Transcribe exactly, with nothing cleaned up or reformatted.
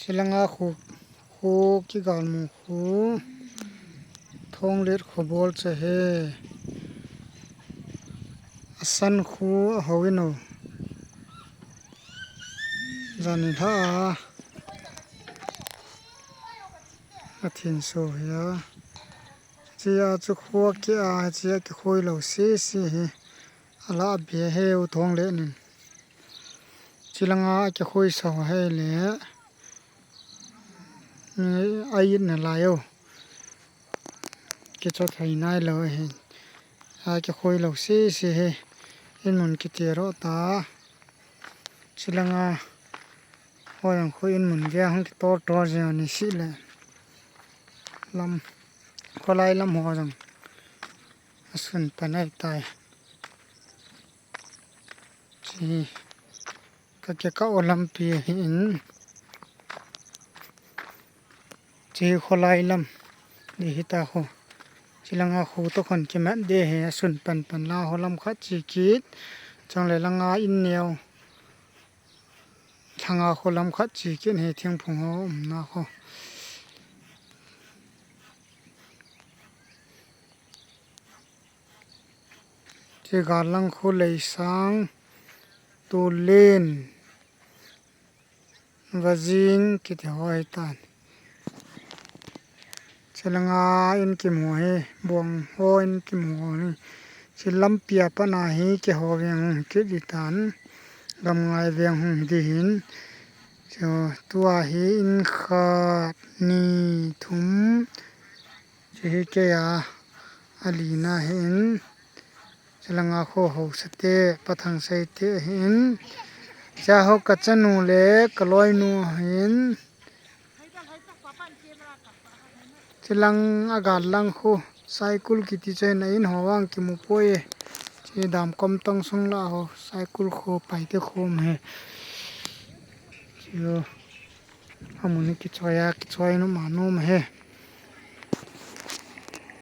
Chilanga khu, khu kigal mu khu. Thonglet khu bol cha he. Asan khu ahou ino. Jani lha a. Athin so hia. Chia chu khu kia, chia kikhoi lou sisi hi. Ala be he u thonglet nin. Chilanga kikhoi so he le. Ai na lai o. Kichot thei nai lou hi. A kikhoi lou sisi hi. In mun kiti ro ta. Chilanga. Hoi ang khu in mun ve hung kitor tor je ni si le. Lam. Kholai lam ho jong. Asun panai tai. Chi. Ka ke ka o lampi hi in. Chi kholai lam. Di hita ho. Chilanga khu to khon kimat de he asun pan pan la ho lam khat chi kit. Chang le langa in neo. Thanga khu lam khat chi kit he thingphung ho umna khu. Chi galang khu leisang. Tulen. Vajing kiti ho hi tan. Chilanga in kimu hi, buang ho in kimu hi. Chi lampi a pana hi kiho veng hung kit di tan. Gam ngai veng hung di hin. Chu tua hi in khat, ni, thum. Chi hi kei a, a lina hi in. Chilanga kho ho sate, pathang saite hin. Cha ho ka chanu le, ka loinu hin. Chilang a galang khu, cycle kiti chen a in ho vang kimu poi. Chi dam kom tong sung la ho, cycle khu, paite khu um he. Chi ho, amun kichoi a, kichoi nu ma nu ma he.